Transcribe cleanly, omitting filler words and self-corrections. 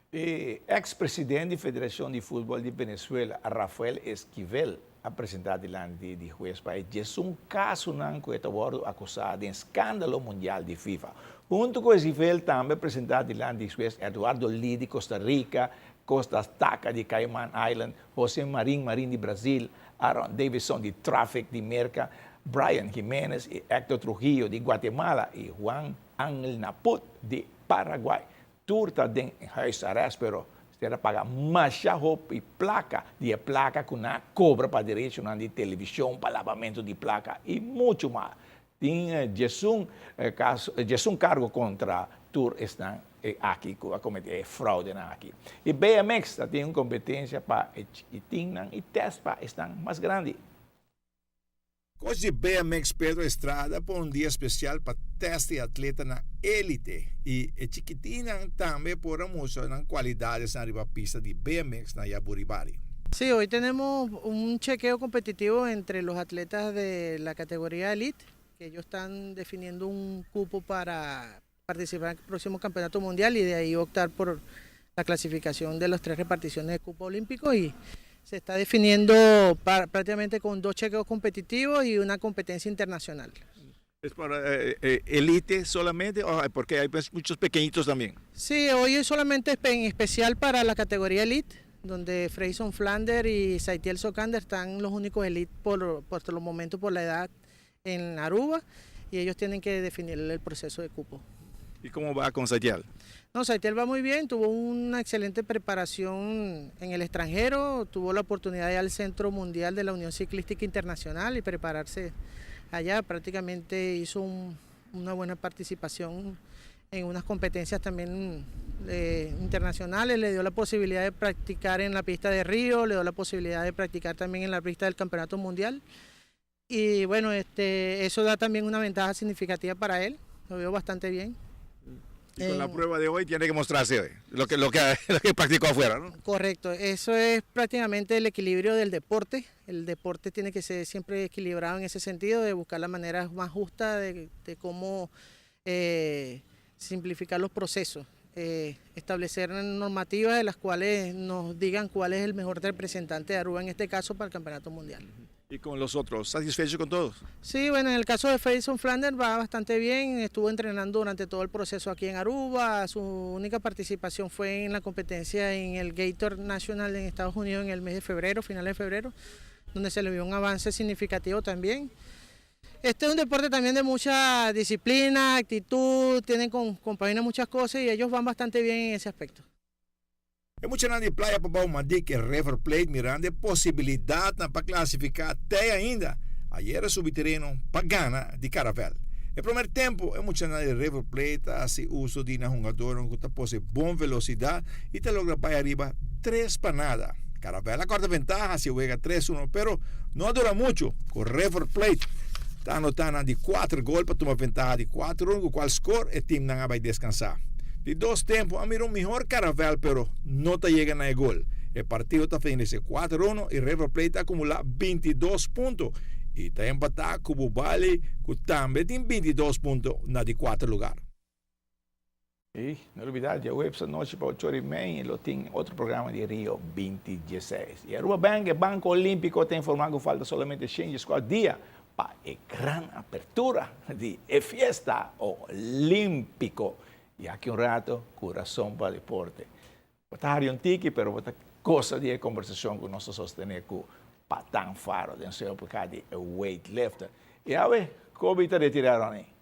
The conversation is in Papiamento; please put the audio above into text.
E ex-presidente di Federacion di Futbol di Venezuela, Rafael Esquivel, a presenta dilanti di hues pa un caso cu ta wordo acusa di escandalo mundial di FIFA. Hunto cu Esquivel tambe a presenta dilanti di hues Eduardo Li di Costa Rica, Costas Takkas di Cayman Island, José Marín Marín di Brasil, Aaron Davidson di Traffic di Merca, Brian Jiménez y Héctor Trujillo di Guatemala y Juan Ángel Naput di Paraguay. Tur ta den huisarrest, pero nan a paga mas hopi placa, di placa cu nan a cobra pa derecho di television, pa labamento di placa y mucho mas. Tin 11 caso, 11 cargo contra tur esnan aki cu a comete fraude aki. Y BMX tin un competencia pa y tin y test pa esnan mas grandi. Coach di BMX Pedro Estrada pa un dia especial pa test atleta na elite y e chikitinnan tambe por a mustra nan cualidad na pista di BMX na Yaburibari. Sí, hoy tenemos un chequeo competitivo entre los atletas de la categoría elite, que ellos están definiendo un cupo para participar en el próximo campeonato mundial y de ahí optar por la clasificación de las tres reparticiones de cupo olímpico, y se está definiendo prácticamente con dos chequeos competitivos y una competencia internacional. ¿Es para elite solamente o porque hay, pues, muchos pequeñitos también? Sí, hoy es solamente en especial para la categoría elite, donde Freyson Flander y Saitiel Socander están los únicos elite por los momentos, por la edad, en Aruba, y ellos tienen que definir el proceso de cupo. ¿Y cómo va con Saitiel? No, Saitiel va muy bien, tuvo una excelente preparación en el extranjero, tuvo la oportunidad de ir al Centro Mundial de la Unión Ciclística Internacional y prepararse allá, prácticamente hizo una buena participación en unas competencias también internacionales, le dio la posibilidad de practicar en la pista de Río, le dio la posibilidad de practicar también en la pista del Campeonato Mundial y, bueno, eso da también una ventaja significativa para él, lo veo bastante bien. Y con la prueba de hoy tiene que mostrarse hoy lo que practicó afuera, ¿no? Correcto, eso es prácticamente el equilibrio del deporte. El deporte tiene que ser siempre equilibrado en ese sentido, de buscar la manera más justa de cómo simplificar los procesos, establecer normativas de las cuales nos digan cuál es el mejor representante de Aruba, en este caso para el Campeonato Mundial. ¿Y con los otros? ¿Satisfecho con todos? Sí, bueno, en el caso de Freyson Flander va bastante bien, estuvo entrenando durante todo el proceso aquí en Aruba, su única participación fue en la competencia en el Gator National en Estados Unidos en el mes de febrero, finales de febrero, donde se le vio un avance significativo también. Este es un deporte también de mucha disciplina, actitud, tienen compagina muchas cosas y ellos van bastante bien en ese aspecto. E muchanan di Playa Pabou Madic, River Plate, mirando posibilidad pa clasifica te ainda. Ayera a subi tereno pa gana di Caravel. E prome tempo e muchanan di River Plate a haci uso di un hungado cu ta posee bon velocidad y ta logra bay ariba 3-0. Caravel a corta ventaha, si wega 3-1, pero no a dura mucho. Cu River Plate ta anotando di 4 gol pa tuma ventaha di 4-1, cu cual score e team nan a bay descansa. Di dos tempo, a mira un miho Caravel, pero no ta yega na gol. E partido ta finalisa 4-1 y River Plate a acumula 22 punto y ta empata cu Bubali, cu tambe tin 22 punto na di 4 luga. Y no lubida, diahuebs anochi pa 8:30, lo tin otro programa di Rio 2016. Y Aruba Bank, Banco Olimpico, ta informa cu falta solamente 104 dia pa e gran apertura di fiesta olimpico. Y aki un rato, Curason pa Deporte. Bo ta un tiki, pero bo ta gosa di combersacion cu nos a sostene cu Patan Faro, den su epoca di weightlifter. Y awe, Kobe ta retira, Ronnie.